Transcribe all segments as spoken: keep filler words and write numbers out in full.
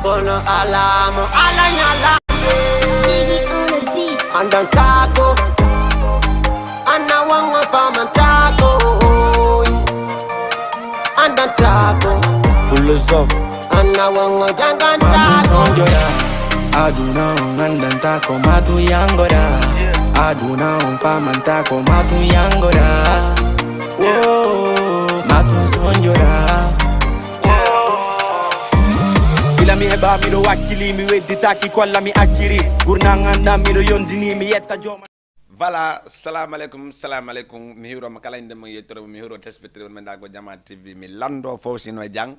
Kono alamo ala nyala. Andan tako. Ana wanga faman tako. Andan tako. Pull us off. Ana wanga dangan tako. Sonjora. Aduna on andanta ko matu yangora. Aduna on famanta ko matu yangora. Oh, matu sonjora. Gila mi heɓa miɗo wakkili, mi wedditaki ko Alla mi acciri. Gurndan an ɗan miɗo yondini, mi yetta jooma. Voilà, salamu aleykum, salamu aleykum. Mi hiwroma kala inde mon, yettore mon, mi hiwro telespectateur mon men Dago Jama T V. Mi lando fof sino e jang.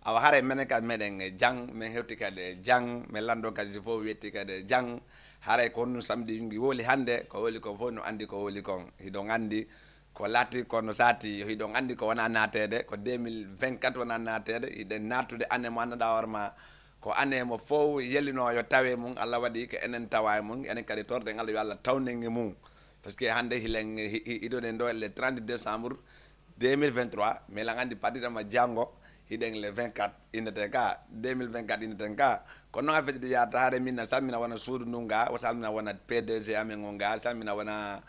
Awa haray menen kadi meɗen e jang, men hewti kadi e jang, men lando kadi si fof wetti kadi e jang. Haray ko honno samedi ngi woli hannde, ko woli ko fof no andi ko woli kon. Hiɗon andi ko laati ko no saati, yo hiɗon andi ko wona naateede, ko deux mille vingt-quatre wona naateede, hiɗen naatude année mo annduɗaa hoore ma, ko année mo fow yelino yo tawe mum, Allah waɗi ko enen tawa e mum, enen kadi torɗen Allah yo Allah tawnen e mum. Parce que hannde hilen, hi-, hi-, hiɗon e ɗo le trente décembre deux mille vingt-trois, mais lan andi partitama janngo, hiɗen le vingt-quatre inneten ka, deux mille vingt-quatre inneten ka. Kono non a fecci de yaata haare min na salmina wona suudu ndun ga, o salmina wona P D G amen on ga, salmina wona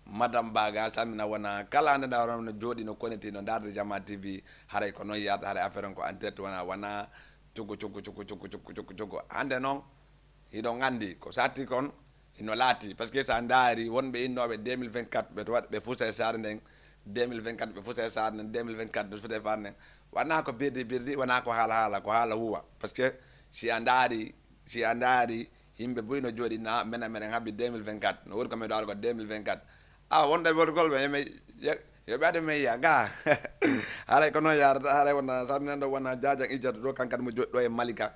Madame Ba ga, salmina wona kala ande nda wona no jooɗi no koneti no ndarde Jama T V, haray ko non yaata, haray affaire on ko en direct wona, wona cuggu, cuggu, cuggu. Hande non, hiɗon andi ko satti kon, hino laati. Parce que sa ndaari wonɓe innooɓe deux mille vingt-quatre, ɓe to waɗ-, ɓe fusa e saare nden, deux mille vingt-quatre, ɓe fusa e saare nden, deux mille vingt-quatre, ɓe fusa e saare nden. Wona ko birdi birdi, wona ko haala haala, ko haala huwa. Parce que si a ndaari, si a ndaari, yimɓe buy no jooɗi na, menen, menen haɓi deux mille vingt-quatre. No woni ko mi daaro ko deux mille vingt-quatre. Ah, wonde worgol ɓe, yo mi, yo, yo ɓe ade men yiya, ga. Haray ko non yaarata, haray wona, salminande wona Jaajan Ijatu ɗo, kan kadi mo jooɗi ɗo e Malika.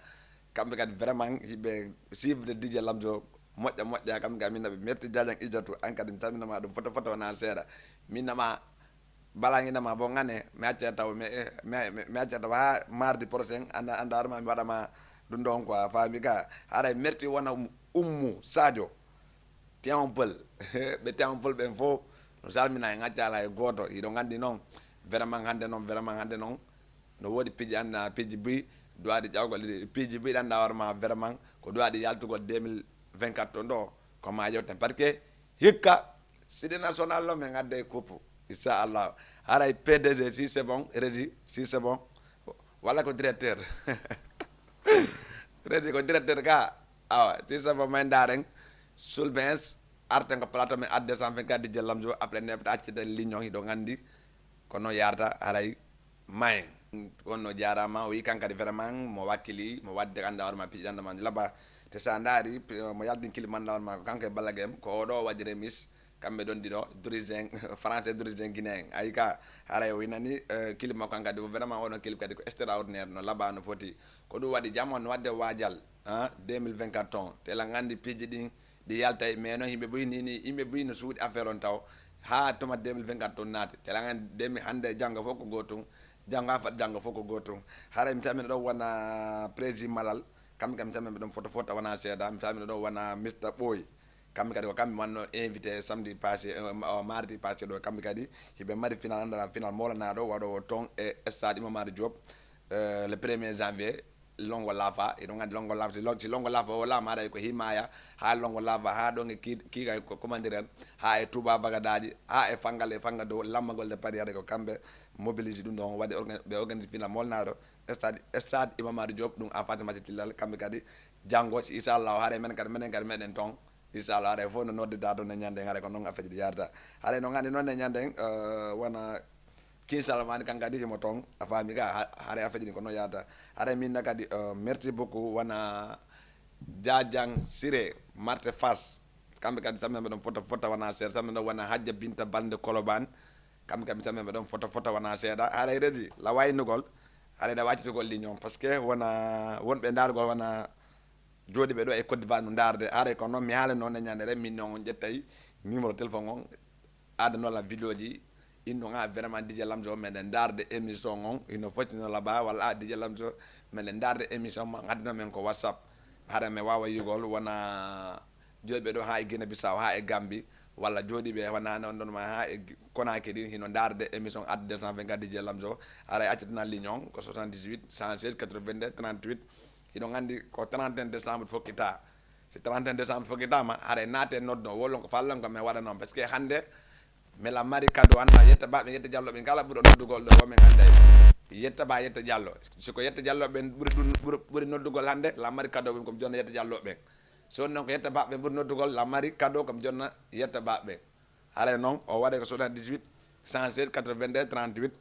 Kamɓe kadi vraiment, hiɓe suivre D J Lamzo, moƴƴa, moƴƴa, kamɓe kadi min naɓe merti Jaajan Ijatu, an kadi mi salminama ɗum foto, foto wona seeɗa. Min nama balanginama bon ane, mi acca taw, mi, mi, mi, mi acca taw ha mardi prochain, anda, anda harma mi waɗama ɗum ɗon quoi, faami ka. Haray merti wona um-, Ummu Sadio. Temple. Ɓe Temple ɓen fof, no salmina e ŋaccala e gooto. Hiɗon anndi noon, vraiment hannde noon, vraiment hannde noon, no woodi piiji anna, piiji buy, duwaaɗi ƴawgol ɗiɗi, piiji buy ɗan ɗawar ma vraiment, ko duwaaɗi yaltugol deux mille vingt-quatre ton ɗo, ko ma yewten. Parce que hikka, Cité National ɗo, men adda e coupe, inchallah. Haray P D G, si c'est bon, Régie, si c'est bon, walla ko directeur. Régie ko directeur ka, awa, si c'est bon, may ndaaren, Soulbens, arten ko plateau men adde cent vingt-quatre D J Lamzo, après neɓta acciten ligne on, hiɗon anndi, ko non yarata, haray mayen. Wonno jaarama, o wi kan kadi vraiment mo wakkili, mo wadde annda hoore ma, piiji annda ma laba. Te sa ndaari, pi-, mo yaltin clip annda hoore ma, ko kanko e Balla Gaye, ko o ɗo waɗi remis, kamɓe ɗon ɗiɗo, d'origine français, d'origine guinéen. Ayi ka, haray o winani, eh, clip makko kan kadi, vraiment oɗon clip kadi ko extraordinaire, no laba no foti. Ko ɗum waɗi jam on, no wadde waajal, ah, deux mille vingt-quatre ton. Te lan anndi piiji ɗin, ɗi yaltay, mais non, yimɓe buy ni, ni, yimɓe buy no suuɗi affaire on taw. Haa tuma deux mille vingt-quatre ton naati. Te lan deux mille hannde e janngo fof ko gootum, janngo haa fat janngo fof ko gootum. Haray mi salmina ɗon wona Prési Malal, kamɓe kam mi salmina ɓe ɗon foto foto wona seeɗa, mi salmina ɗon wona Mister Ɓooy. Kamɓe kadi ko kamɓe wanno invité samedi passé, euh, ma-, euh, mardi passé ɗo, kamɓe kadi hiɓe mari final, anndata final moolanaɗo waɗowo ton e stade Iba Mar Diop, euh, le premier janvier. Longo Laafa, hiɗon anndi Longo Laafa, si Lon-, si Longo Laafa o laama haray ko Himaaya, haa Longo Laafa, haa ɗon e Ki-, Kiika ko Komandiren, haa e Touba Bagadaaji, haa e Fanngal e Fannga dow lammagol nde Paris haray ko kamɓe mobilise ɗum ɗon, waɗi orga-, ɓe organise final molnaaɗo stade, stade Iba Mar Diop, ɗum en face match Tillal, kamɓe kadi janngo, si inchallahu haray menen kadi, menen kadi meɗen ton, inchallah haray fof no noddita ɗon e ñande, haray ko noon affaire ɗi yarata. Haray noon anndi noon e ñande, eh, wona King Salmani kan kadi himo ton, a faami ka, ha-, haray affaire ɗin ko non yaata. Haray min na kadi, euh, merci beaucoup, wona Jaajan Siré, Marte Fass. Kamɓe kadi samɓe ɓe ɗon fota fota wona seeɗa, samɓe ɗon wona Hajja Binta Balde Koloban. Kamɓe kadi samɓe ɓe ɗon fota fota wona seeɗa. Haray redi, la waynugol, haray da waccitugol ligne on, parce que wona wonɓe ndaarugol wona jooɗiiɓe ɗo e Côte d'Ivoire no ndaarde. Haray ko non mi haala non e ñande ren, min non on ƴettay numéro téléphone on, addanoo lan vidéo ji, inno nga vraiment D J Lamzo, meɗen ndaarde émission on, hino foti no laba, walla ah, D J Lamzo, meɗen ndaarde émission ma, ngaddano men ko WhatsApp. Haray mi waawa yigol wona jooɗiiɓe ɗo haa e Guinée Bissau, haa e Gambie, walla jooɗiiɓe wonaa non ɗon ma haa e Conakry ɗin, hino ndaarde émission Art deux cent vingt-quatre D J Lamzo. Haray accitana ligne on ko soixante-dix-huit, cent seize, quatre-vingt-deux, trente-huit. Hiɗon anndi ko trente et un décembre fokkita. Si trente et un décembre fokkitaama, haray naate noddon, wolon ko faalon ko men waɗa non. Parce que hannde, mela mari kado, annda yetta baaɓe, yetta jallo ɓen kala ɓurɗo noddugol ɗo, wo men annday. Yetta ba, yetta jallo. Si ko yetta jallo ɓen ɓuri ɗum, ɓuri, ɓuri noddugol hannde, la mari kado ɓen ko mi jonna yetta jallo ɓen. So non ko yetta baaɓe ɓen ɓuri noddugol, la mari kado ko mi jonna yetta baaɓe ɓen. Haray non, o waɗa ko soixante-dix-huit, cent seize, quatre-vingt-deux, trente-huit,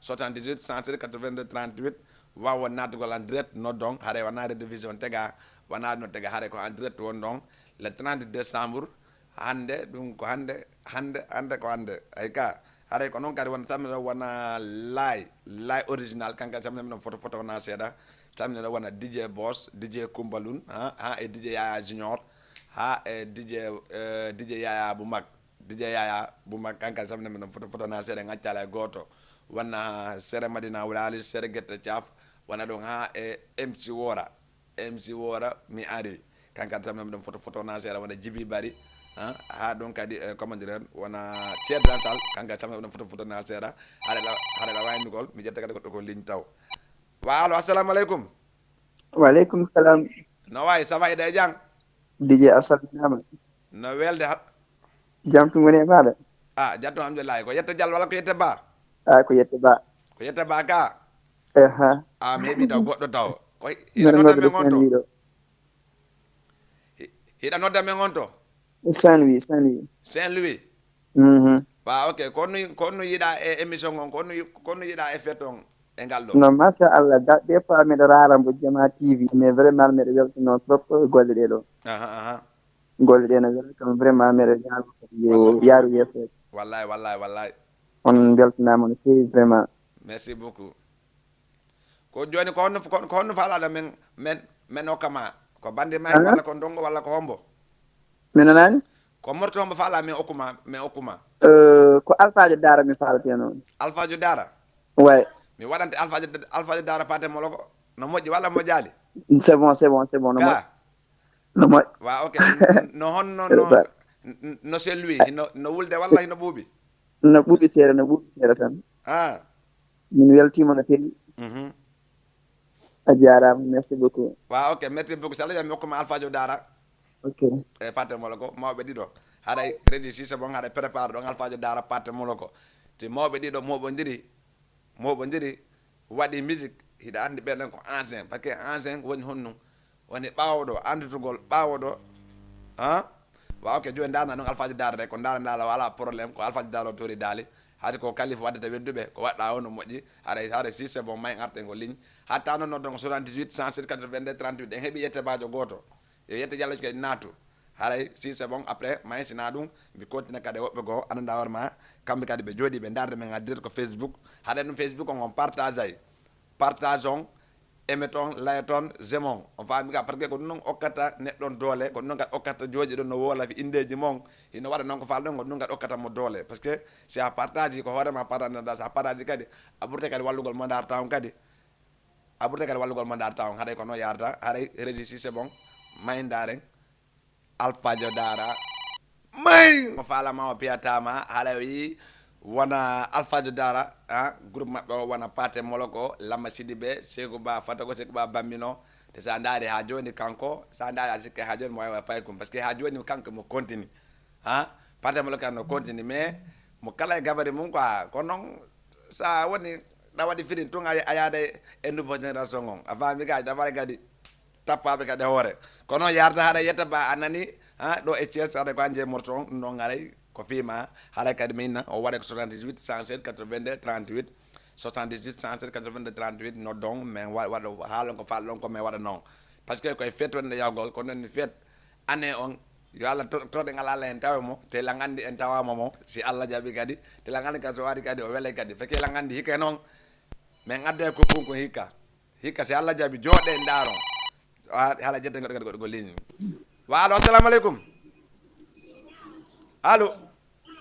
soixante-dix-huit, cent seize, quatre-vingt-deux, trente-huit, waawa naatugol en direct, noddon, haray wonaa rediffusion tega, wonaa no tega, haray ko en direct wonɗon, le trente décembre, hannde, ɗum ko hannde, hannde, hannde ko hannde. Ay ka, haray ko non kadi wona tammi ɗo wona Laay, Laay original, kanka tammi ɗon photo, photo wona seeɗa, tammi ɗo wona D J Boss, D J Kumbalun, ha, ha e D J Yaya Junior, ha e D J, eh, D J Yaya Abu Mag. D J Yaya, Buma, kanka samne men ɗon foto, foto na seeɗa, ŋaccala e gooto. Wona Sere Madina Wulaali, Sere Gette Caaf, wona ɗon haa e M C Wora. M C Wora, mi ari. Kanka samne men ɗon foto, foto na seeɗa, wona Jibi Bari. Ha, ha ɗon kadi, eh, comment dire, wona Ceerno Lansal, kanka samne men ɗon foto, foto na seeɗa. Haɗa la, haɗa la waynugol, mi ƴetta kadi goɗɗo ko ligne taw. Wa alo, assalamu aleykum. Wa aleykum salam. No wayi, ça va, hiɗa e jam? D J a salminaama. No welde ha- Jam tun woni e maaɗa? Ah, jam tun alhamdulillahi. Ko yetta Jallo walla ko yetta Ba? Ah, ko yetta Ba. Ko yetta Ba ka? Aha. Ah, mi heɓi taw goɗɗo taw. Ko hi-, hiɗa Mbeɗa nodda men noddude on to? Saint-Louis ɗo. Hi-, hiɗa nodda men on to? Saint-Louis, Saint-Louis. Saint-Louis? Mhm. Wa, ok. Ko honno, ko honno yiɗa e émission on? Ko honno yi-, ko honno yiɗa e fête on e ngal ɗo? Non, machallah. Da-, des fois miɗo raara mbo Jama T V, mais vraiment miɗo weltino trop e golle ɗee ɗo. Aha, aha. Golle ɗee no wela kam, vraiment miɗo ñaagoo kadi yo Wallahi. Yaaru yeeso. Wallahi, wallahi, wallahi. On mbeltanaama no feewi vraiment. Merci beaucoup. Ko jooni ko honno, ko, ko honno faalaɗo men, men, men okka ma? Ko bandi may Aha. walla ko ndongo walla ko hombo? Mi nanaani? Ko morto hombo faala men okku ma, men okku ma? Euh, ko Alfaajo Daara mi faalate noon. Alfaajo Daara? Ouais. Mi waɗante Alfaajo, Alfaajo Daara Paate Moloko. No moƴƴi walla moƴƴaali? C'est bon, c'est bon, c'est bon. No moƴƴi. Ka? No moƴƴi. Wa, ok. N-, n-, no honno, no, Ba- n-, n-, no Saint-Louis, hino, no wulde walla hino ɓuuɓi? No ɓuuɓi seeɗa, no ɓuuɓi seeɗa tan. Ah. Min weltiima no feewi. Mhm. A jaaraama, merci beaucoup. Wa, ok, merci beaucoup. Si Alla jaɓi, mi hokka ma Alfaajo Daara. Ok. E Paate Moloko, mawɓe ɗiɗo. Haray Régis Cissé bon, haray prépare ɗon Alfaajo Daara Paate Moloko. Ti mawɓe ɗiɗo moɓondiri, moɓondiri, waɗi musique, hiɗa anndi ɓen ɗon ko ancien, parce que ancien woni honɗun? Woni ɓaawo ɗo, annditugol ɓaawo ɗo, han? Wa, ok, jooni ndaana ɗon Alfaajo Daara de, ko ndaana ndaala, wala problème, ko Alfaajo Daara o tori daali. Hade ko Kalifa waddata wedduɓe, ko waɗɗa o no moƴƴi, haray, haray si c'est bon, may arten ko ligne. Hatta non noddon ko soixante-dix-huit, cent sept, quatre-vingt-deux, trente-huit, en heɓi yette baajo gooto. Yo yette Jallo kadi naatu. Haray si c'est bon, après, may si na ɗum, mi continue kadi e woɓɓe goo, annda hoore ma, kamɓe kadi ɓe jooɗii, ɓe ndaarde men en direct ko Facebook. Haɗa ɗum Facebook on, on partage ay. Partage on, aimé ton, like ton, j'aime on. On faami ka, parce que ko ɗum non okkata neɗɗo on doole, ko ɗum non kadi okkata jooɗi ɗon no woola fi indeeji mon. Hino waɗa non ko faal ɗon, ko ɗum non kadi okkata mo doole. Parce que si a partage ko hoore ma partage, si a partage kadi, a ɓurte kadi wallugol mo ndaarta on kadi. A ɓurte kadi wallugol mo ndaarta on, haray ko non yaarta, haray Régis Cissé bon, may ndaaren. Alfaajo Daara. May! Mo faalama o piyatama, haray o yi wona Alfaajo Daara, ah, groupe maɓɓe o wona Paate Moloko, Lama Sidibe, Seku Ba Fatago, Seku Ba Bambino. Te sa ndaari ha jooni kanko, sa ndaari a sikke ha jooni mo wawi pay kum. Parce que ha jooni kanko mo continue. Ha? Paate Moloko no continue, mais mo kala e gabari mum quoi. Ko non sa woni, ɗa waɗi firin tun a, a yaada e nouveau génération on. A faami ka, ɗa waɗa kadi tappaaɓe kadi hoore. Kono yarda haɗa yetta ba a nani, ha, ɗo e Thiès, haɗa ko anje morto on, ɗum ɗon haray ko fiima, haɗa kadi mi inna, o waɗa ko soixante-dix-huit, cent sept, quatre-vingt-deux, trente-huit, soixante-dix-huit, cent sept, quatre-vingt-deux, trente-huit, noddon, min wa-, waɗa, haalon ko faalɗon ko min waɗa non. Parce que koye fête wonde yahgol, ko non fête, année on, yo Allah to-, toɗe ngal Allah en tawe mo, te lan anndi en tawama mo, si Allah jaɓi kadi, te lan anndi ka so waɗi kadi, o welay kadi, feke lan anndi hike non, min addoya ko kun ko hikka. Hikka, si Allah jaɓi, jooɗe ndaaron. Ah, hala jette goɗɗo kadi goɗɗo ko ligne. Wa, allo, assalamu aleykum. Allo.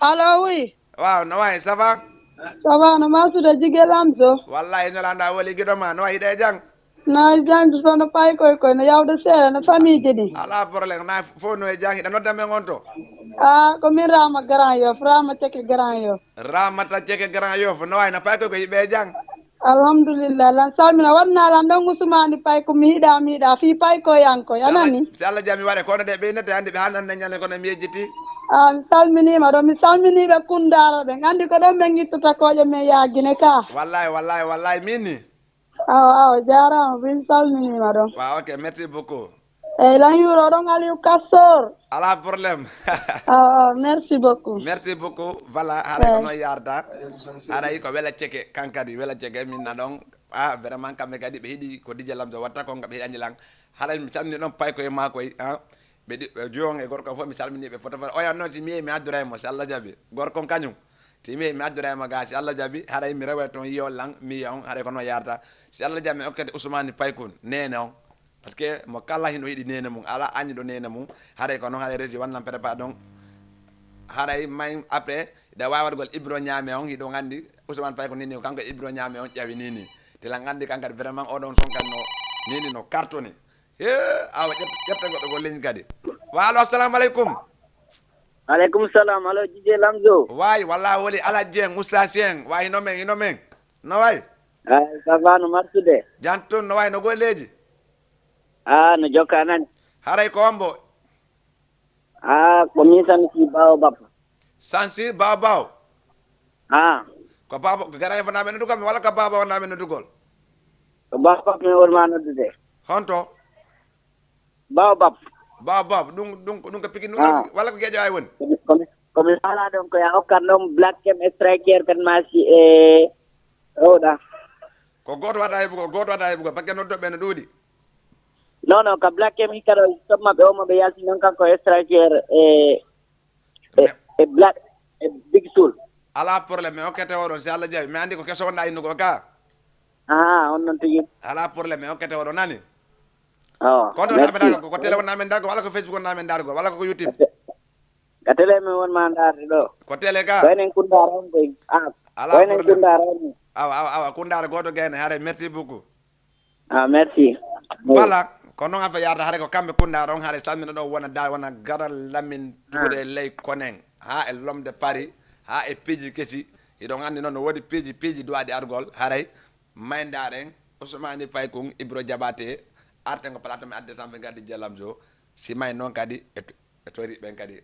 Allo, oui. Waaw, no wayi, ça va? Ça va, no maa suuɗa Jigee Lamzo? Wallahi, no landa woli giɗo ma, no wayi ɗe jang? Na jang, to no payi koy koy, no yawde seeɗa, no famiiji ɗi. Ala problème, na fof no e jang, hiɗa nodda men on to? Ah, ko min Rama Grand Yoff, Rama Ceke Grand Yoff. Ramata Ceke Grand Yoff, no waay, no paykoy ko yiɓe e jam? Alhamdulillah, lan salmina, waɗna lan ɗon Usmani Pay ko mi hiɗa, mi hiɗa, fii pay ko yankoy, a nani? Si Allah jaɓi waɗe, kono de ɓe innete hannde ɓe hannande ñande kono mi yejjiti. Ah, mi salminiima ɗon, mi salminii ɓe Kundaara ɓen, anndi ko ɗon ɓe ngittata koƴe men yaagine ka. Wallahi, wallahi, wallahi, min ni. Awa, awa, jaaraama, min salminiima ɗon. Waaw, ok, merci beaucoup. Eyi, lan yuuro ɗon Aliou Kassor. Alaa problème. Awa, awa, merci beaucoup. Merci beaucoup. Voilà, haray ko Eyi. Noon yaarta. Haray ko Wela Ceke, kan kadi, Wela Ceke, min na ɗon. Ah, vraiment, kamɓe kadi ɓe hiɗi ko D J Lamzo watta kon, nga ɓe hiɗani lan. Haray mi salmini ɗon pay koye maa koy, ah. Ɓe ɗi-, ɓe juwon e gorko fof, mi salmini ɓe foto foto. Oya noon, si mi yehi, mi addoray mo, si Allah jaɓi. Gorko on kañum, si mi yehi, mi addoray mo gaa, si Allah jaɓi. Haray mi rewa toon, yiyon lan, mi yiya on, haray ko noon yaarta. Si Allah jaɓi, mi okkete Usmani Paykun, neene on. Parce que mo kala hino yiɗi neene mum, alaa añuɗo neene mum. Haray ko noon, haray Régis wannan prépa ɗon. Haray may après, hiɗa waawi waɗugol Ibro Ñaame on, hiɗon anndi Usmani Paykun ni, ni, kanko Ibro Ñaame on ƴawi ni, ni. Te lan anndi kan kadi vraiment oɗon son kan no, ni, ni no cartoni. He, awa, ƴetta, ƴetta goɗɗo ko ligne kadi. Wa alo, assalamu aleykum. Aleykum salam. Alo, D J Lamzo. Waay, walla woli Ala Dieng, Oustaz Dieng. Waay, hino men, hino men. No waay? Ah, ça va, no marsude? Jantun, no waay, no golleeji? Ah, no jokka nani? Haray ko ombo? Ah, ko min Sansi Baobab. Sansi Baobab? Ah. Ko Baobab, ko Grand Yoff wonaa men noddugol, walla ko Baobab wonaa men noddugol? Ko Baobab mi wonmaa noddude. Honto? Baobab. Baobab, ɗum, ɗum, ɗum ko Pikine, Ah. walla ko Guédiawaye woni? Ko mi, ko mi, ko mi faalaa ɗon ko ya hokkan ɗon Black M Striker kan maasi e, oɗa. Ko gooto wata heɓugol, gooto wata heɓugol, parce que noddooɓe no ɗuuɗi. Non, non, ka Black M hikka ɗo, somma ɓe o mo ɓe yalti non kanko e Striker e, e, Me- e Black, e Big Soul. Alaa problème, mi hokkete oɗon, si Allah jaɓi. Mi anndi ko keso wonɗaa innugol ka. Ah, on non tigi. Alaa problème, mi hokkete oɗon, nani? Oh, Ko ɗo merci. Namen dargol, ko télé won namen dargol, walla ko Facebook won namen dargol, walla ko YouTube? Ka te-, ka télé men won ma ndaarde ɗo. Ko télé ka? Ko enen Kundaara on koy. Ah, Alaa ko enen problème. Kundaara on. Awa, awa, awa, Kundaara gooto gayne, haray, merci beaucoup. Ah, merci. Voilà, ko noon affaire yaata, hare ko kamɓe Kundaara on, hare salmina ɗo wona da-, wona garal Lamin Tuure Ah. Ley Konen, haa e Lomde Paris, haa e piiji kesi. Hiɗon anndi noon no woodi piiji, piiji duwaaɗi argol, haray mayndaaren Usmani Paykun, Ibro Jabaate, arten ko plateau men adde tan ɓe ngaddi Jalamjo, si may noon kadi e to-, e tori ɓen kadi.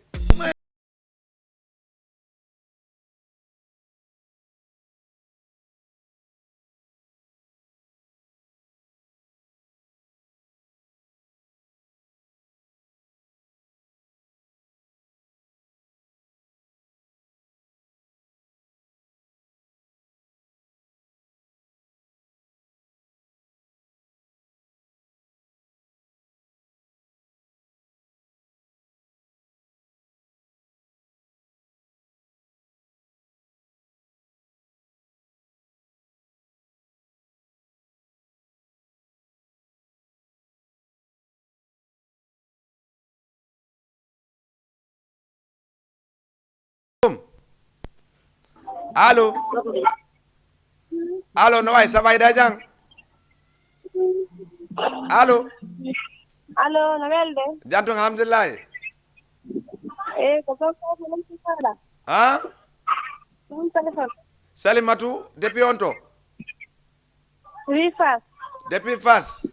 Allo? Allo, no waay, ça va, hiɗa jam? Allo? Allo, no welde? Jam tun, alhamdulillahi. Eh, ko Sow Sow ko non ko kala. Ha? Ɗum téléphone. Salimatu, depuis on to? Oui, Fass. Depuis Fass?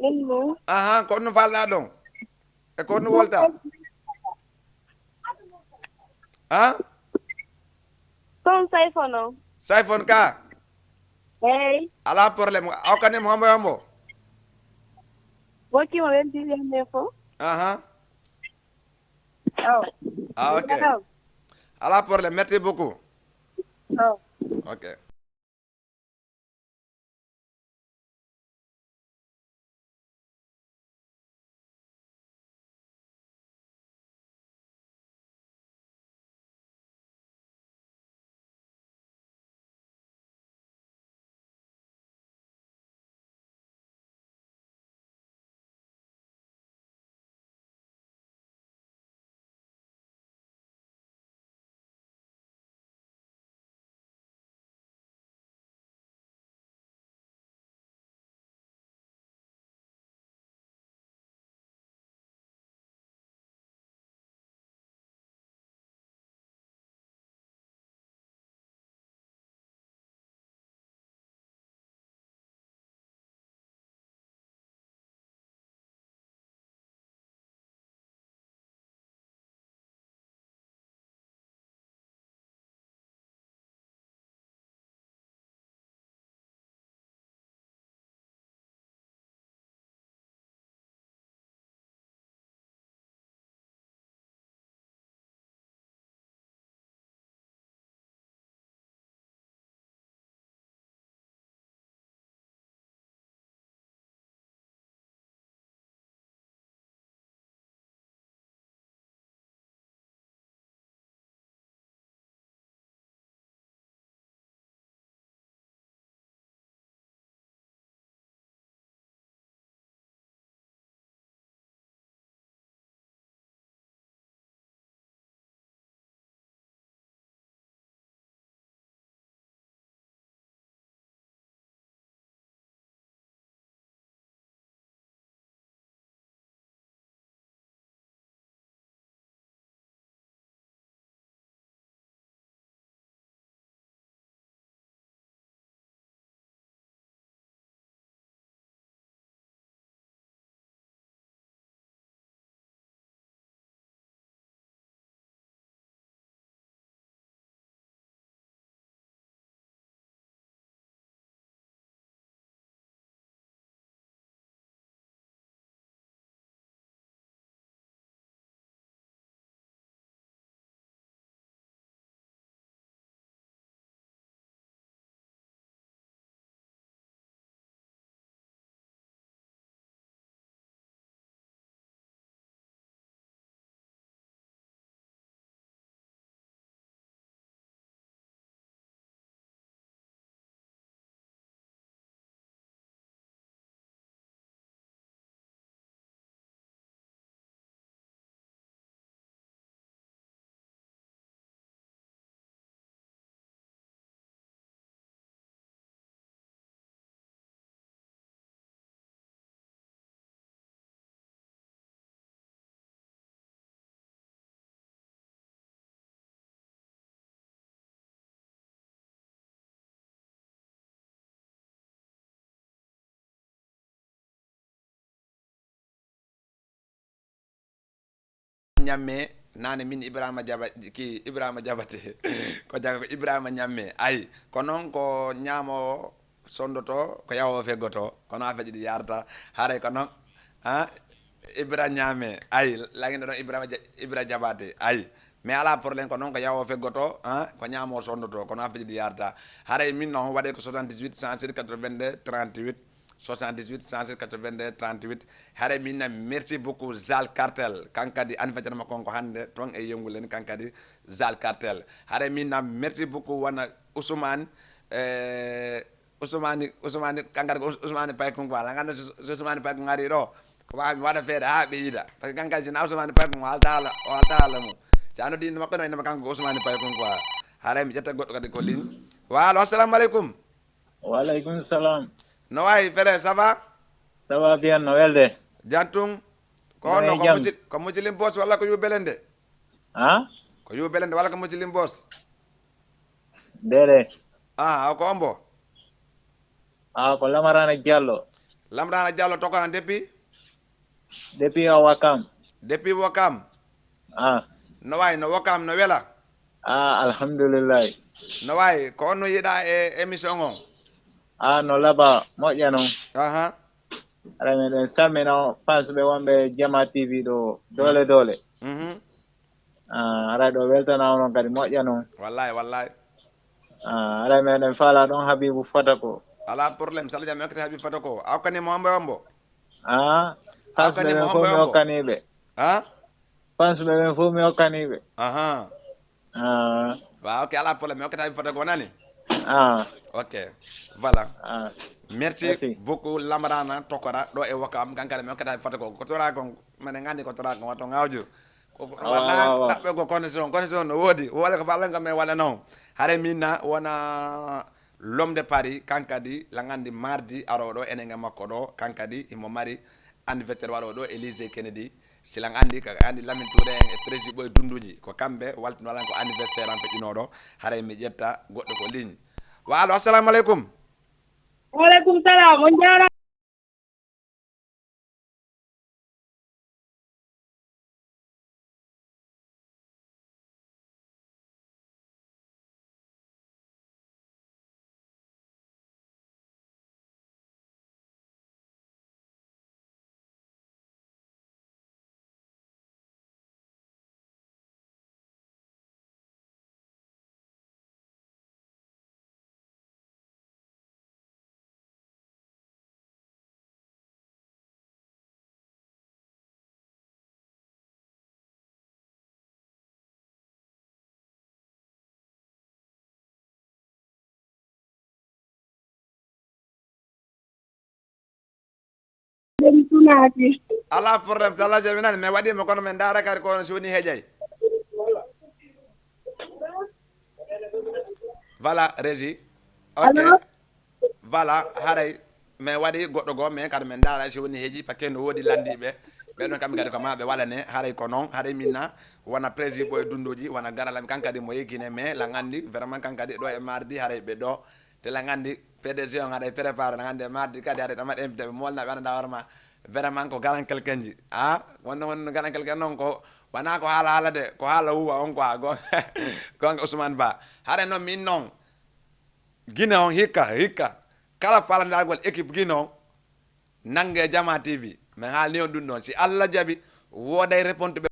Mhm. Aha, ko honno falɗaa ɗon? E ko honno wolta? Ha? Kon Sayfon on. Sayfon ka? Eey. Alaa problème. A hokkanɗe mo hombo e hombo? Wokki mo ɓen piɓe men fof. Aha. Oh. Ah, ok. Alaa problème. Merci beaucoup. Oh. Ok. Ñammee, naane min Ibrahima Jaba-, ki Ibrahima Jabate. Ko jaga ko Ibrahima Ñammee. Ayi, ko non ko ñaamoo sondoto, ko yawoo feggoto. Kono afeeji ɗi yarata. Haray ko non, ha? Ibra Ñaame, ay, laŋindo ɗon Ibrahima Ja-, Ibra Jabaate, ay. Mais alaa problème, ko non ko yawoo feggoto, ah, ko ñaamoo sondoto, kono afeeji ɗi yarata. Haray min non waɗee ko soixante-dix-huit, cent sept, quatre-vingt-deux, trente-huit, soixante-dix-huit, cent sept, quatre-vingt-deux, trente-huit. Haray min na merci beaucoup Zal Cartel, kan kadi anniversaire makko on ko hannde, ton e Yongulen, kan kadi Zal Cartel. Haray min na merci beaucoup wona Ousmane, eh, Usmani, Usmani, kankadi ko Us-, Usmani Paykun quoi. Ala ngannda so, so Usmani Paykun ari ɗo, ko maa mi waɗa feere haa ɓe yiida. Parce que kankadi si na Usmani Paykun, o haalta haala, o haalta haala mum. Si a noddii innde makko, no innde makko kanko ko Usmani Paykun quoi. Haray mi ƴetta goɗɗo kadi ko ligne. Wa allo, assalamu aleykum. Wa aleykum salam. No wayi, frère, ça va? Ça va bien, no welde? Jam tun. Ko honno, ko jam? Muci-, ko Mucilim Boss walla ko Yubelende? Ha? Ko Yubelende walla ko Mucilim Boss? Ndele. Ah, o ko ombo? Ah, ko Lamarana Diallo. Lamarana Diallo, to kono depuis? Depuis a Wakam. Depuis Wakam? Ah. No wayi, no Wakam, no wela? Ah, alhamdulillah. No wayi, ko on no yiɗa e émission on? Ah, no laba, moƴƴa non. Aha. Aɗa meɗen salmina fans ɓe wonɓe Jama T V ɗo, doole, mhm, doole. Mhm. Ah, aray ɗo weltana onon kadi moƴƴa non. Wallahi, wallahi. Ah, aray meɗen faala ɗon Habibu Fata ko. Alaa problème, sala jam mi okkete Habibu Fata ko. A okkani mo ombo e ombo? Ah, a okkani mo ombo e ombo? Fans ɓe ɓen fof mi okkaniɓe. Ah? Fans ɓe ɓen fof mi okkaniɓe. Aha. Ah. Wa, ok, alaa problème, mi okkete Habibu Fata ko nani? Ah. Ok, voilà. Ah. Merci, merci beaucoup, Lamrana Tokora, ɗo e Wakam, kankare mi okkete Habibu Fata ko. Ko tora kon, mene ngandi ko tora kon, wato ngawjo. Ko, ko, awa, wona awa, awa. Ɗaɓɓe ko connexion, connexion no woodi. Wala ko fallan kam e wala non. Hare min na wona l'homme de Paris, kankadi la ngandi mardi aroɗo enen e makko ɗo, kankadi himo mari anniversaire waɗo ɗo e lycée Kennedy. Si lan andi, ka andi Lamin Touré en e Prési Boy Dunduji, ko kamɓe waltino lan ko anniversaire an feƴƴinoɗo. Haray mi ƴetta goɗɗo ko ligne. Wa allo, assalamu aleykum. Wa aleykum salam, on jaara. Alaa problème, so Allah jaɓi nani, mi waɗii mo kono min ndaara kadi ko si woni heƴay. Voilà, Régie. Ok. Allo? Voilà, haray min waɗi goɗɗo goo, mais kadi min ndaara si woni heƴi, parce que no woodi lanndiiɓe. Ɓe ɗon kamɓe kadi ko maa ɓe waɗane, haray ko non, haray min na wona Prési Boy Dunduji, wona garal am, kan kadi mo yeggine, mais lan anndi, vraiment kan kadi ɗo e mardi, haray ɓe ɗo. Te lan anndi, P D G on haray préparé, lan anndi e mardi kadi haray ɗama invité ɓe molna ɓe annda warma. Vraiment ko garan kelkenji. Ah, wonno wonno garan kelken non ko, wona ko haala haala de, ko haala wuwa on quoi, gon-, gonga Ousmane Ba. Haray non min non, Gine on hikka, hikka. Kala falandaagol équipe Gine on, nange Jama T V. Men haalni on ɗum ɗon. Si Allah jaɓi, wooday réponse ɓe.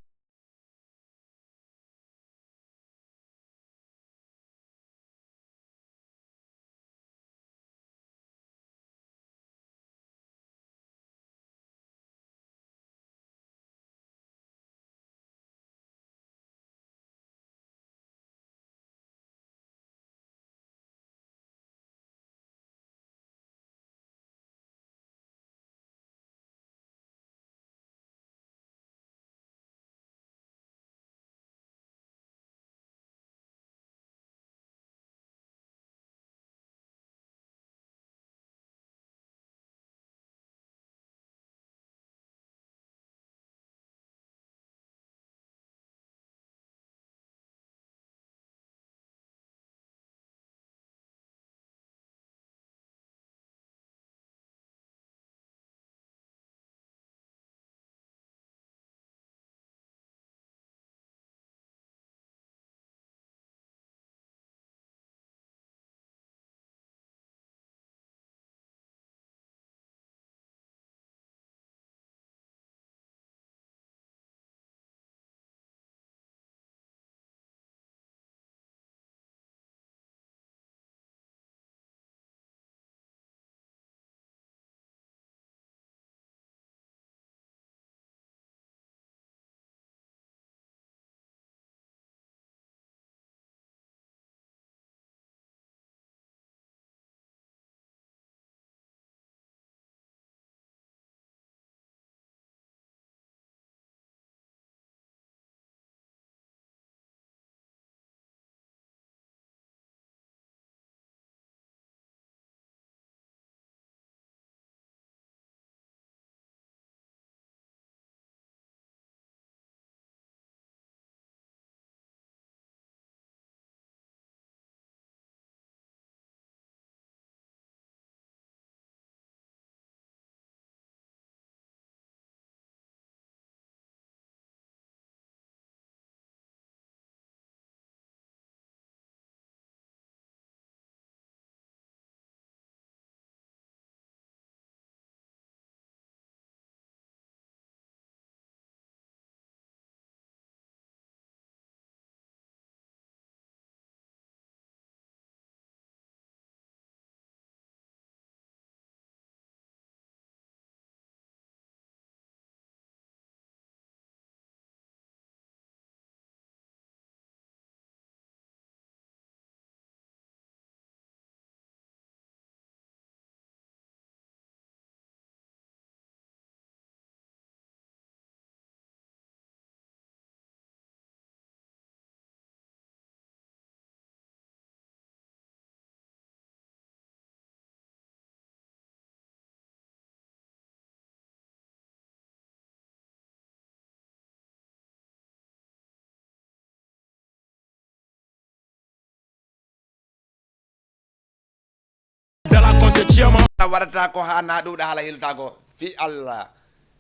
Waɗata ko haa na ɗuuɗa haala hilta ko fii Allah.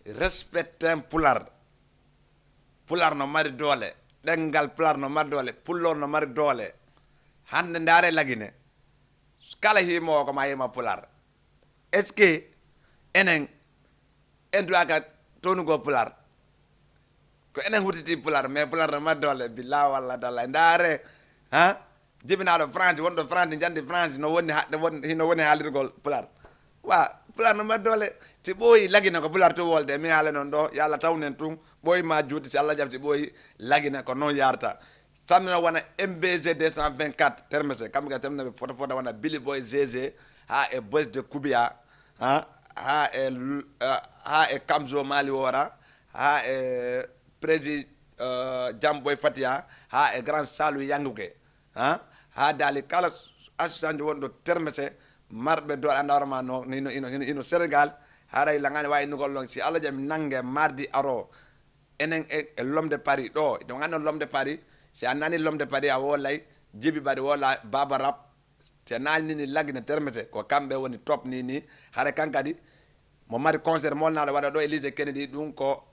Respecten Pular. Pular no mari doole. Ɗenngal Pular no mari doole. Pullo no mari doole. Hannde ndaare Lagine. Kala hiimoowo ko ma hiima Pular. Est-ce que enen en duwaaka townugol Pular? Ko enen hutiti Pular, mais Pular no mari doole, billaa walla tallaa. Ndaare, ha? Jibinaaɗo France, wonɗo France, njandi France, no woni ha-, won-, hino woni haalirgol Pular. Wa, Pular no mari doole. Si ɓooyi Lagine ko Pular tun wolde, mi haala non ɗo, yo Allah tawnen tun, ɓooyi ma juuti, si Allah jaɓi si ɓooyi Lagine ko non yarta. Samedi no wona M B G deux cent vingt-quatre termese, kamɓe ka samedi ɓe fota fota wona Billy Boy G G, ha e Boys de Kubia, ha, ha e l-, eh, ha e Kamzo Mali Wora, ha e Prési, eh, Jamboy Fatia, ha e Grand Salu Yanguke, ha, ha daali kala assistance wonɗo termese, marɓe doole anda hoore ma no, ino, ino, ino, ino Sénégal, haray langani wawi nugol ɗon, si Allah jaɓi nange mardi aro, enen e, e L'Homme de Paris ɗo, ɗo ganno L'Homme de Paris, si a nani L'Homme de Paris a wolay, Jibi Bari wola, Baba Rap, si a nani ni Lagine termese, ko kamɓe woni top ni ni, hare kan kadi, mo mari concert molnaɗo waɗa ɗo e lycée Kennedy, ɗum ko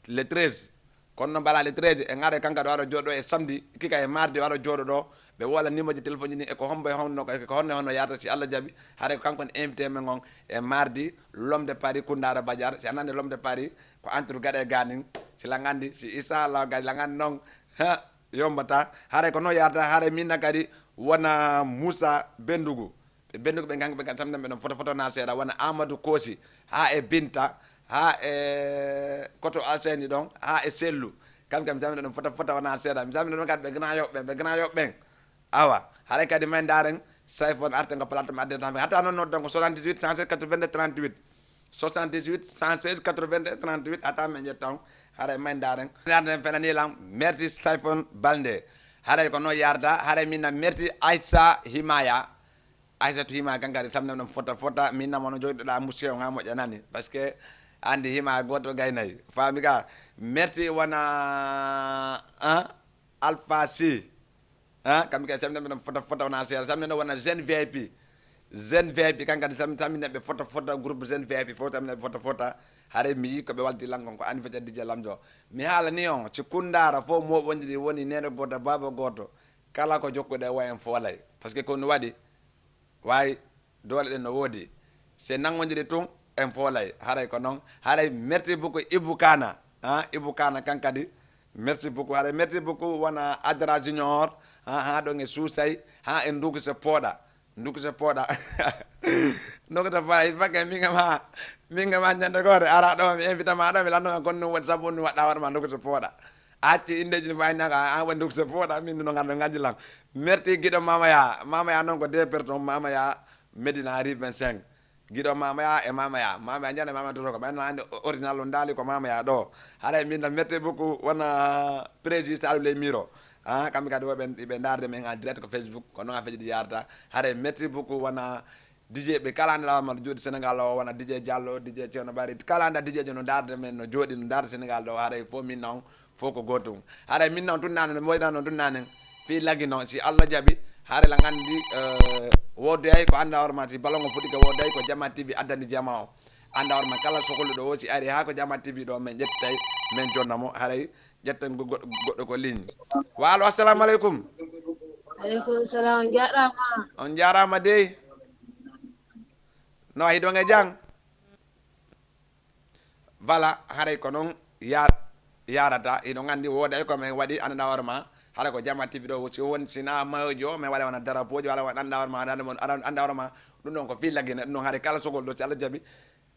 le treize. Kono noon bala le treize, en ara kan kadi o ara jooɗo e samedi, kika e mardi o ara jooɗo ɗo, ɓe wola numéro ji téléphone ji ni, e ko hombo e honno, e ko honno e honno yarata si Allah jaɓi, hare ko kanko woni invité men on e mardi, L'Homme de Paris, Koundara Badiar, si a nani L'Homme de Paris, ko entre gaɗa e ganin, si langandi, si inchallah gadi langandi noon, ha, yombata, haray ko noon yarata, haray minna kadi wona Moussa Bendugu. Ɓe Bendugu ɓe kanko ɓe kadi samedi ɓe ɗon fota fota na seeɗa, wona Amadou Kosi, ha e Binta, ha e Koto Alseni ɗon, ha e Sellu. Kam kam samedi ɗon fota fota wona seeɗa. Mi samedi ɗon kadi ɓe Grand Yoff ɓen, ɓe Grand Yoff ɓen. Awa, haray kadi may ndaren, Sayfon arten ko plateau mi adden tan. Hatta noon nodden ko soixante-dix-huit, cent seize, quatre-vingt-deux, trente-huit. Soixante-dix-huit, cent seize, quatre-vingt-deux, trente-huit, hatta men ƴetta on. Haray may ndaren. Ndaren fenani lan, merci Sayfon Balde. Haray ko noon yarda, haray min na merci Aissa Himaya. Aissatu Himaya kan kadi samedi ɗon fota fota, min na mono joyɗoɗa musse on ha moƴƴa nani. Parce que andi Himaya goto gaynay. Faami ka, merci wona, ah, Alpha Sy. Ha, kamɓe kadi, samedi men fota fota wona seeɗa. Samedi no wona jeune V I P. Jeune V I P, kan kadi, sam-, samedi ɓe fota fota, groupe jeune V I P fof, samedi ɓe fota fota. Haray mi yii ko ɓe walti lan kon, ko anniversaire D J Lamzo. Mi haalani on, si Kundara fof mo wonjiri woni neene gooto, baaba gooto. Kala ko jokkuɗe wayen foolay. Parce que ko no waɗi, Waawi, doole ɗen no woodi. Si en nanngondiri tun, en foolay. Haray ko non. Haray, merci beaucoup, Ibou Kana. Ha, Ibou Kana kan kadi. Merci beaucoup. Haray, merci beaucoup, wona Adra Junior. Ha, ha, ɗon e Suusay. Ha, e Ndukuse Pooɗa. Ndukuse Pooɗa. Ndukuse Pooɗa, il faut que min kam ha, min kam ha ñande gooto, ara ɗo, mi invite ma ɗo, mi lannduma kon ɗum woni sabu ɗum waɗɗa hoore ma Ndukuse Pooɗa. A acci indeeji no fayni ka, an woni Ndukuse Pooɗa, min no ngarɗo ngaji lan. Merci giɗo Mama Ya. Mama Ya non ko deux personnes, Mama Ya Medina rue vingt-cinq. Giɗo Mama Ya e Mama Ya. Mama Ya ñande Mama Ya Toto ko ɓen no anndi o-, original on daali ko Mama Ya ɗo. Haray min na merci beaucoup wona Président Salou Ley Miro. Ah, kamɓe kadi woɓe ɓe ndaarde men en direct ko Facebook, ko non affaire ji ɗi yarata. Haray merci beaucoup wona D J ɓe kala anda hoore ma jooɗi Sénégal o, wona D J Diallo, D J Thierno Bari, kala anda D J jo no ndaarde men no jooɗi, no ndaarde Sénégal ɗo, haray fof min non, fof ko gootum. Haray min non tun nane, no moyɗa non tun nane, fii lagi non, si Allah jaɓi, haray la nganndi, eh, woodeyay ko anda hoore ma, si balon o fuɗɗike woodeyay ko Jama T V addani jama o. Anda hoore ma kala sohluɗo o, si ari haa ko Jama T V ɗo, men ƴettay, men jonna mo, haray ƴetten go-, go-, goɗɗo ko ligne. Wa alo, assalamu aleykum. Aleykum salam, on jaaraama. On jaaraama dey. No, hiɗon e jam? Voilà, haray ko non ya-, yarata. Hiɗon anndi wooday ko men waɗi, annda hoore ma. Haray ko Jama T V ɗo, si won, si na mayo jo, men waɗa wona drapeau jo, wala wona annda hoore ma, annda mon, annda hoore ma. Ɗum ɗon ko fii lagine, ɗum ɗon haray kala sogol ɗo, si Allah jaɓi.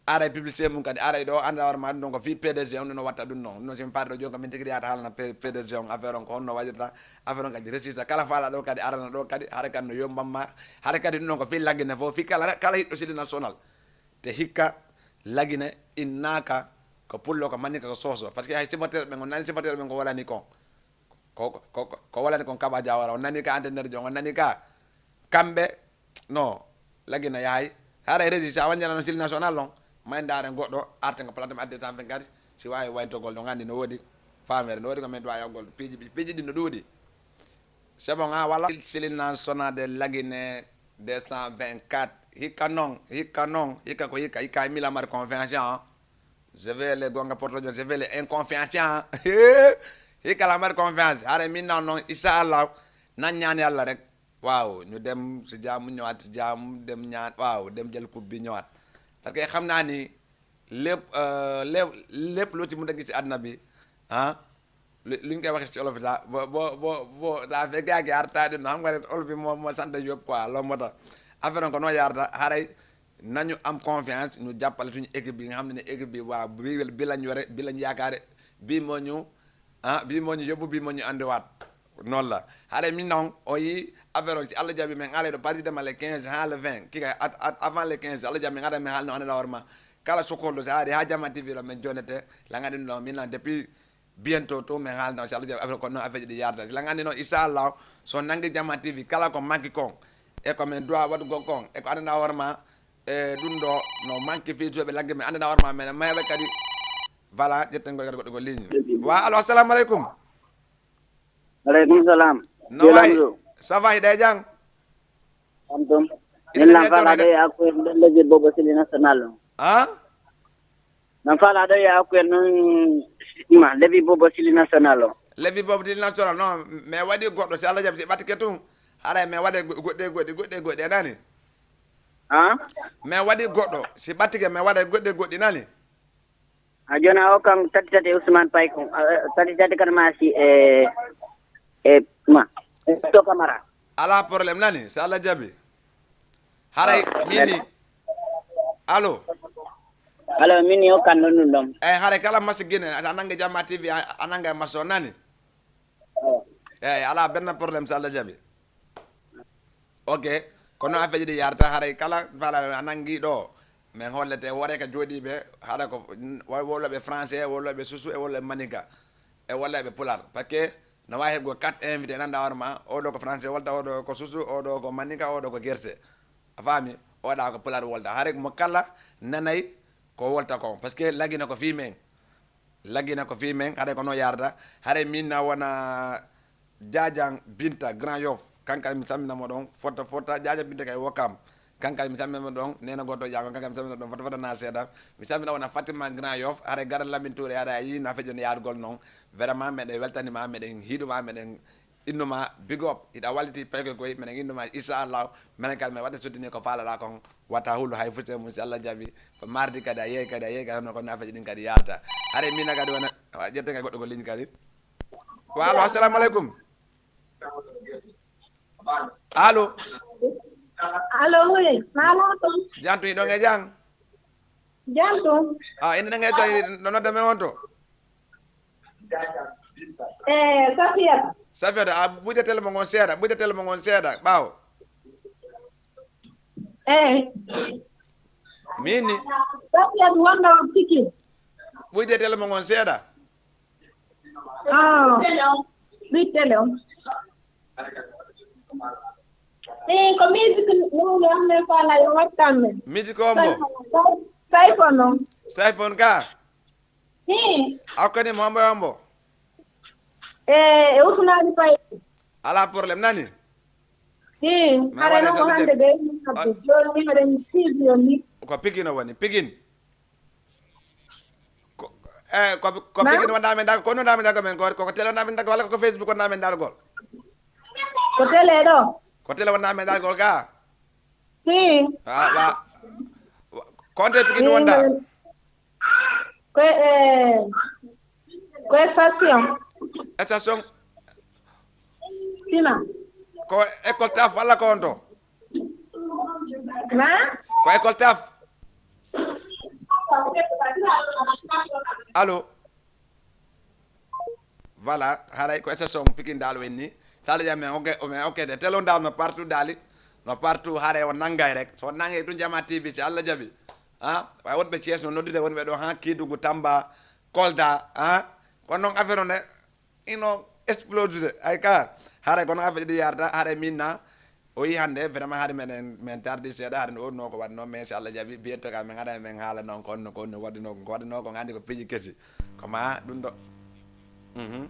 Aray publicité mum kadi, aray ɗo, annda hoore ma, ɗum ɗon ko fii P D G on, ɗum no watta ɗum non. Ɗum non, si mi paari ɗo jooni, ko min tigi yaata haalana P-, P D G on, affaire on ko honno waɗirta, affaire on kadi resista. Kala faala ɗo kadi, arana ɗo kadi, hara kadi no yomban ma. Hara kadi ɗum ɗon ko fii lagine fof, fii kala, kala hiɗɗo Sidi National. Te hikka lagine innaaka ko pullo, ko maninka, ko soso. Parce que hay supporter ɓen, on nani supporter ɓen ko walani kon. Ko, ko, ko, ko walani kon Kaba Diawara, on nani ka entraîneur jon, on nani ka. Kamɓe, no, lagina yahay. Haray régi, si a wanjana no Sili National on, may ndaaren goɗɗo, arten ko plateau mi adde tan fen kadi, si waawi waytogol ɗon, anndi no woodi faamere, no woodi ko min duwa yawgol, piiji, piiji ɗin no ɗuuɗi. C'est bon, ah, voilà. Sili National de Lagine deux cent vingt-quatre. Hikka non, hikka non, hikka ko hikka, hikka e mi la mari confiance, hein. Je vais les gonga porto, je vais les inconfiance, hein. Hikka la mari confiance. Hare min non, non, inshallah, nan ñaan Yàlla rek. Waaw, ñu dem si jàmm, ñëwaat si jàmm, dem ñaan, waaw, dem jël coupe bi, ñëwaat. Parce que xam naa ni lépp, euh, lépp, lépp loo ci mën a gis si àdduna bi, ah, lu, luñ koy waxee si olof sax, bo, bo, bo, bo, daa fekk yaa ngi arta, dina xam nga rek, olof bi moo, moo sant yëpp quoi, loolu moo tax. Affaire on ko noo yaarta, xaray nañu am confiance, ñu jàppale suñu équipe bi, nga xam ne ne équipe bi, waaw, bi, bi lañ yore, bi lañ yaakaare, bii moo ñu, ah, bii moo ñu yóbbu, bii moo ñu andiwaat. Noonu la. Hare min non, o yi affaire on, si Allah jaɓi, men alay ɗo parti dema le quinze haa le vingt. Kika at, at, avant le quinze, Allah jaɓi, men ada men haalno ande ɗa horma. Kala sokolɗo, si ari haa Jama T V ɗo, men jonete, langani ɗum ɗo, min non depuis bientôt, to men haalno, si Allah jaɓi, affaire ko non, affaire ɗi yarda. Si langani non, inshallah, so nangi Jama T V, kala ko manki kon, e ko men doit waɗugol kon, e ko ande ɗa horma, e ɗum ɗo, no manki fii to ɓe lagge, men ande ɗa horma, men, men ɓe kadi, voilà, ƴetten goɗɗo kadi goɗɗo ko ligne. Wa, allo, assalamu alaikum. Aleykum salaam. No wayi? Ça va, hiɗa e jam? Jam tum. Ina Min lan nge fala tore ɗo ya ko en ɗon levy bobo sili national o. Ah? Lan fala ɗo ya ko en non ma levy bobo sili national o. Levy bobo sili national, non, mais waɗi goɗɗo, si Allah jaɓi, si ɓattike tun. Haray, mais waɗe go-, goɗɗe, goɗɗe, goɗɗe, goɗɗe, a nani? Ah? Mais waɗi goɗɗo, si ɓattike, mais waɗe goɗɗe, goɗɗe, nani? A jona o kan tati tati Ousmane Pay kon, a, a, tati tati kan masi e, e, ma, e to Camara. Ala problème nani, si Allah jaɓi. Haray, ah, mini. Allo? Allo, mini o kan non ɗum ɗon. Eh, haray kala masi Guinée, a nange Jama T V, a, a nange maso nani? Oh. Eh, ala benn problème si Allah jaɓi. Ok, kono affaire ji ɗi yarata, haray kala fala a nangi ɗo, men hollete wore ka jooɗiiɓe, haɗa ko, wo-, woloɓe français, woloɓe susu, e woloɓe maninka, e woloɓe pular. Parce que no wawi heɓgo quatre invité, nanda hoore ma, oɗo ko français wolta, oɗo ko susu, oɗo ko maninka, oɗo ko gerse. A faami? Oɗa ko pular wolta. Haray mo kala nanay ko wolta kon. Parce que lagina ko fii men. Lagina ko fii men, haray ko no yarata. Haray min na wona Jajan Binta Grand Yoff. Kanka mi salmina mo ɗon, fotta, fotta, Jajan Binta kay Wokam. Kanka mi salmina mo ɗon, nena goto Jago, kanka mi salmina ɗon, fotta, fotta na seeɗa. Mi salmina wona Fatima Grand Yoff, haray gara Lamin Touré, haray a yii na feƴƴo yarugol non. Vraiment, meɗen weltanima, meɗen hiɗuma, meɗen innuma, big up, hiɗa walliti paykoy koy, meɗen innuma, inshallah, menen kadi men waɗa soutenir ko faalata kon, wata hulu hay fuse mum, si Allah jaɓi, ko mardi kadi a yehi kadi, a yehi kadi, hono ko no affaire ɗin kadi yarata. Haray mina kadi wona, a ƴetten kay goɗɗo ko ligne kadi. Wa allo, assalamu alaikum. Allo? Allo, oui, salamu alaikum. Jantu, hiɗon e jam? Jam tum. Ah, ina nange to, no nodda men on to? Eh, Safiyata. Safiyata, a ɓuyde tele mo ngon seeɗa, ɓuyde tele mo ngon seeɗa, ɓaawo. Eh. Mini. Safiyata wonno Pikin. Ɓuyde tele mo ngon seeɗa. Ah, ɓuyde tele on. Eh, ko musique no, no, no, fala yo wattan men. Musique on mo? Sayfon, sayfon on. Sayfon ka? Hii. Akkani mo hombo e hombo? Eh, e Usmani Faye. Ala problème nani? Hii, ma hare waɗe no ko sa-, hande ɓe, ah, joni mi haɗen studio ni. Ko Pikin o woni, Pikin. Ko, eh, ko, ko Pikin wonɗa men dargol, ko no wonɗa men dargol men, ko, ko télé wonɗa men dargol, walla ko Facebook wonɗa men dargol? Ko télé ɗo. Ko télé wonɗa men dargol ka? Hii. Ah, wa, wa, konte Pikin wonɗa? Ko e, ko e station. Station. Sina. Ko école taf walla ko on to? Na? Ko école taf. Allo? Voilà, haray ko station Pikin dal wenni. Sala jam men, ok, men, ok, de telon dal no partout dali. No partout, haray o nangay rek. So nangay ɗum Jama T V, si Allah jaɓi. Ha? Way wonɓe Thiès no noddude wonɓe ɗo, ha? Kédougou, Tamba, Kolda, ha? Kono non affaire on de, ino explose de. Ay ka, haray kono affaire ɗi yarata, haray min na, o yi hande, vraiment haray men, men tardi seeɗa, haray o no ko waɗno, mais si Allah jaɓi, bientôt ka men haray men haala non, ko on no, ko on no waɗi no, ko waɗi no, ko andi ko piiji kesi. Ko ma ɗum ɗo. Mhm.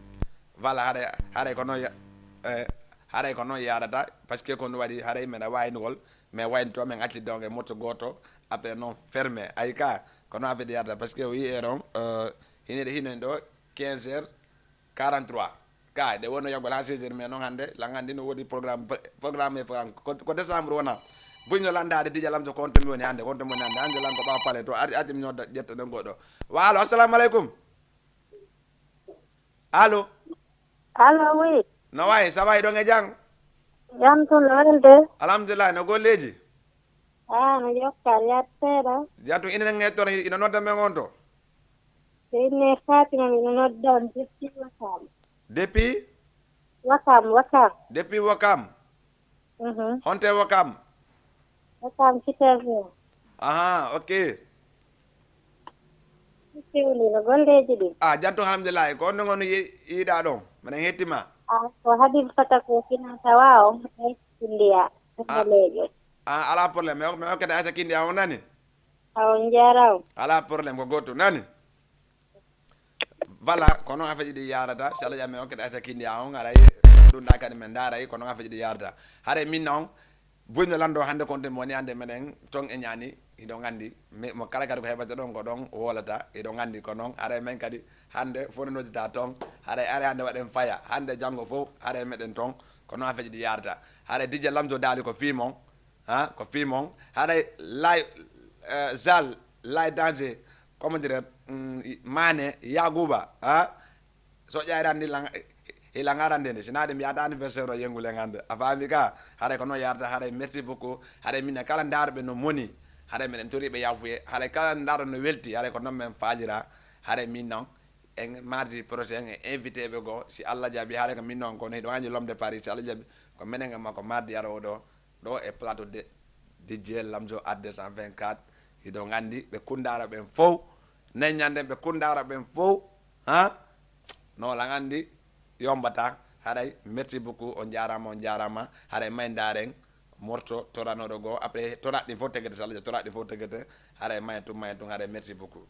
Voilà, haray, haray ko non ya-, eh, haray ko non yarata, parce que ko no waɗi, haray men a waynugol, Mais wayno to men acci donc e moto gooto, après non fermé. Ayi ka, ko non affaire ɗi yarata, parce que o wi'i e non, euh, hino ɗe hino ɗo quinze heures quarante-trois. Ka, ɗe wonno yaggol haa seize heures, mais non hannde, lan anndi no woodi programme, programme e programme. Ko, ko décembre wona. Buy no landaade Dija Lamzo ko on to mi woni hannde, ko on to mi woni hannde. Hannde lan ko ɓaawo pale to, ar-, arti mi nodda, ƴetta ɗon goɗɗo. Wa allo, assalamu aleykum. Allo? Allo, oui. No wayi, ça va, hiɗon e jam? Jam tun, no welde? Alhamdulillah, no golleeji? Ah, no jokka, yaade seeɗa. Jam tun, ina nan e toon, ina nodda men on to? Ko inne Fatima, miɗo nodda on depuis Wakam. Depuis? Wakam, Wakam. Depuis Wakam? Mhm. Honto e Wakam? Wakam Cité Vert. Aha, ok. Siwli no golleeji ɗin. Ah, jam tun alhamdulillahi. Ko honno ngon yi-, yiɗaa ɗon? Miɗen hettima. Ah, ko Habib Fata ko fina tawa on e India. Ah. Golleejo. Ah, alaa problème. Mi, mi okkete Aisha Kindia on nani? Ah, on jaaraama. Alaa problème, ko gooto nani? Voilà, ko non affaire ɗi yarata. Si Allah jaɓi, mi okkete Aisha Kindia on, aray ɗum ɗa kadi men ndaaray, ko non affaire ɗi yarata. Haray min non, Buy no lanndo hannde kon to mi woni hannde meɗen ton e ñaani, hiɗon anndi, mi, mo kala kadi ko heɓata ɗon ko ɗon wowlata, hiɗon anndi ko non, haray men kadi hannde fof no noddita ton, haray are hannde waɗen faya, hannde janngo fof haray meɗen ton, ko non affaire ji ɗi yaarata. Haray Dj Lamzo daali ko fii mon, ha, ko fii mon, haray lay, eh, Zal, lay danger, comment dire, mm, Mane, Yaguba, ha, so ƴayrani lan, hilan arande nde, si naa ɗum yaata anniversaire o yengulen hannde. A faami ka? Haray ko non yaarata, haray merci beaucoup. Haray min kala ndaaruɓe no moni, haray meɗen tori ɓe yaafuye. Haray kala ndaaruɗo no welti, haray ko non men faalira. Haray min non, en mardi prochain, en invité ɓe goo, si Allah jaɓi, haray ko min non kono hiɗo anji l'homme de Paris, si Allah jaɓi, ko menen e makko mardi aroowo ɗo. Ɗo e plateau de D J Lamzo at deux cent vingt-quatre, hiɗon anndi ɓe Kunndaara ɓen fow, neññanden ɓe Kunndaara ɓen fow, ha? No lan anndi yombata, haray merci beaucoup, on jaaraama, on jaaraama, haray may ndaaren morto toranooɗo goo, après toraɗi fow tegete, si Allah jaɓi toraɗi fow tegete, haray may tun, may tun, haray merci beaucoup.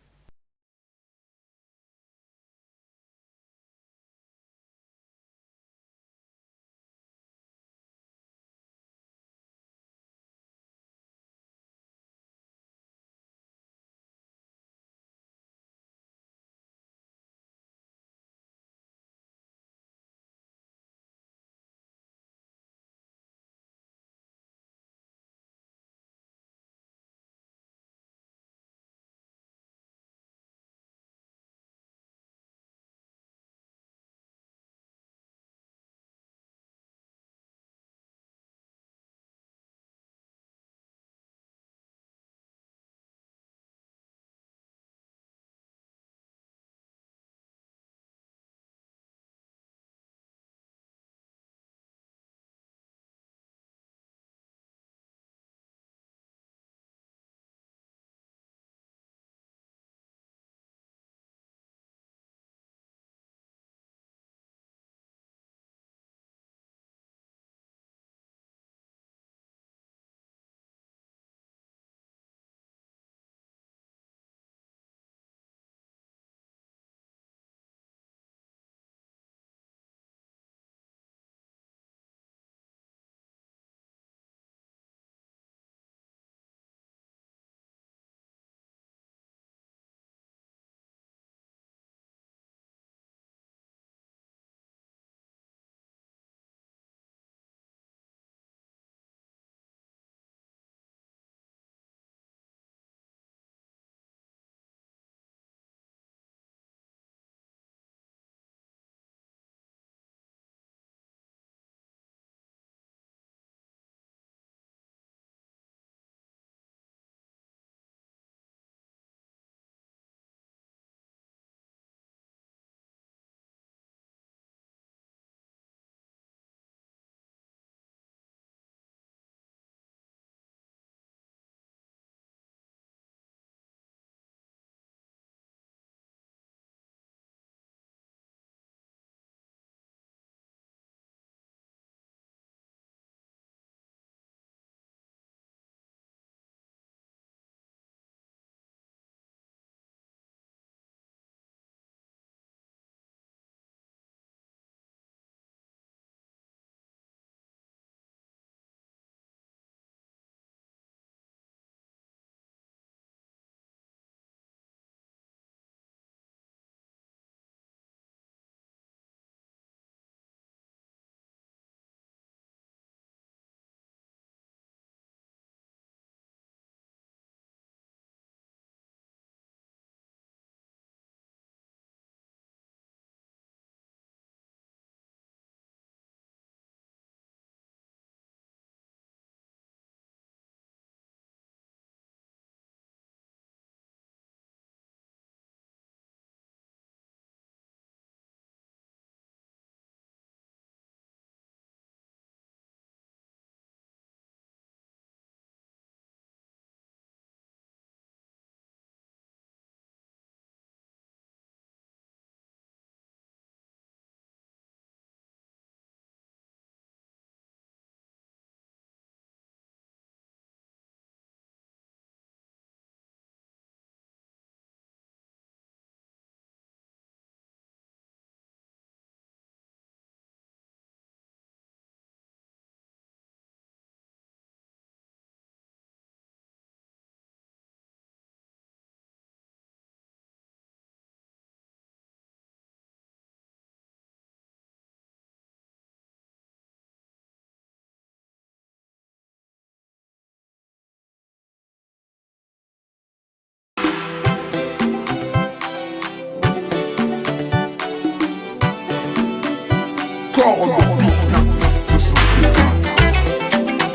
Power on the beat. Listen to that.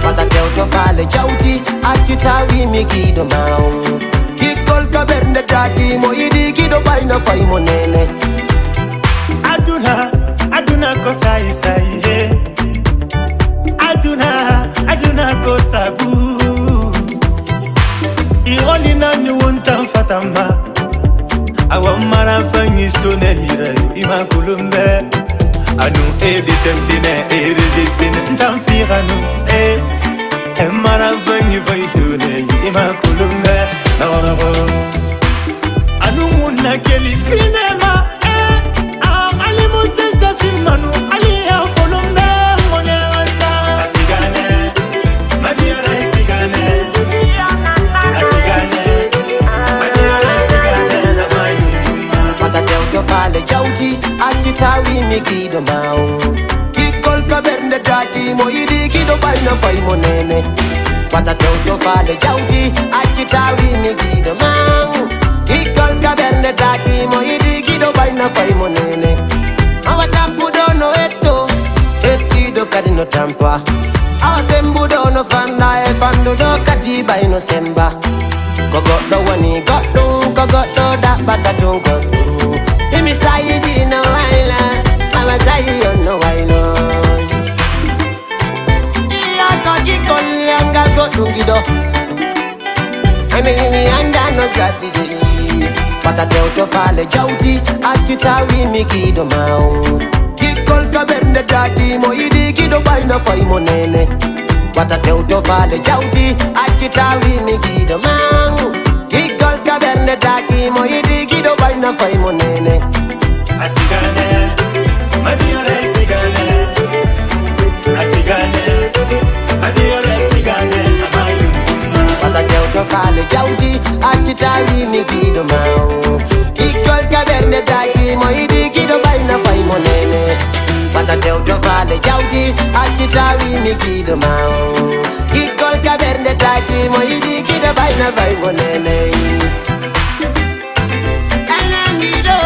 Fata tewto faale jawdi, accu tawi mi giɗo ma on. Kikkol ka ɓernde daaki mo yiɗi giɗo ɓayna fay mo nene. Aduna, aduna ko sayi sayi, eh. Aduna, aduna ko sabu. I oli na ni wuntan fatama. Awa mara fanyi sune hira ima kulumbe. Anu e di testine e rejectine ntan firanu, eh. E mara fanyi fanyi sune ima kulumbe. Noro. Anu munna keli finema, eh. Ah, Ali Musa Safi Manu, Ali ya Kolombe, Mone Wasa. Asigane, Madiana Asigane, Asigane, Madiana Asigane, Amayu. Fata tewto faale jawdi, accu tawi mi giɗo ma on. Kikkol ka ɓernde daaki mo yiɗi giɗo ɓayna fay mo nene. Fata tewto faale jawdi, accu tawi mi giɗo ma on. Kikkol ka ɓernde daaki mo yiɗi giɗo ɓayna fay mo nene. Awa tampuɗo no etto, ettiɗo kadi no tampa. Awa sembuɗo no fanda e fanduɗo kadi ɓayno semba. Ko goɗɗo woni goɗɗum, ko goɗɗo ɗaɓɓata ɗum goɗɗum. Imi sayiji no wayla, awa sayi on no waylo. Iya ko gikkol lengal goɗɗum giɗo. Emi mi anda no zaddi. Fata tewto faale jawdi, accu tawi mi giɗo ma on. Kikkol ka ɓernde daaki mo yiɗi giɗo ɓayna fay mo nene. Fata tewto faale jawdi, accu tawi mi giɗo ma on. Kikkol ka ɓernde daaki mo yiɗi giɗo ɓayna fay mo nene. Asigane, Madiore Sigane, Asigane, Madiore Sigane, Amayu. Fata tewto faale jawdi, accu tawi mi giɗo ma on. Kikkol ka ɓernde daaki mo yiɗi giɗo ɓayna fay mo nene. Fata tewto faale jawdi, accu tawi mi giɗo ma on. Kikkol ka ɓernde daaki mo yiɗi giɗo ɓayna fay mo nene. Alangiɗo,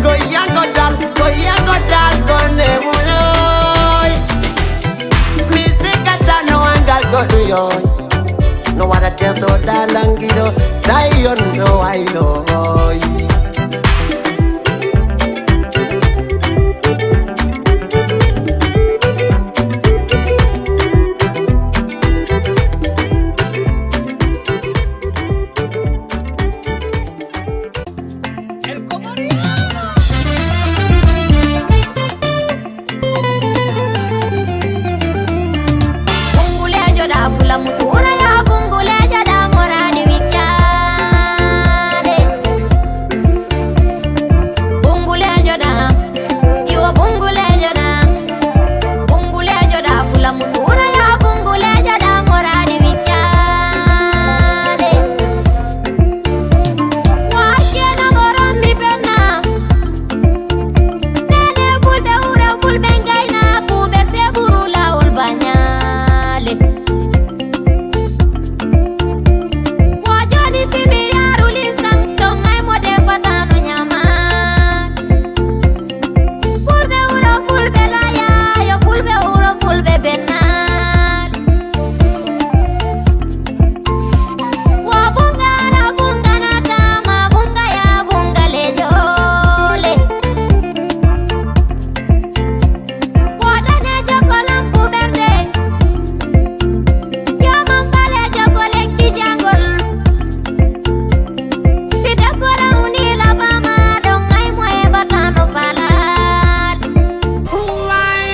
ko yankotal, ko yankotal, ko nemunoy. Mi sikata no angal goɗɗum yoy. No waɗa tewto dalangiɗo, tawi on no wayloy. Kongulejo da fula musu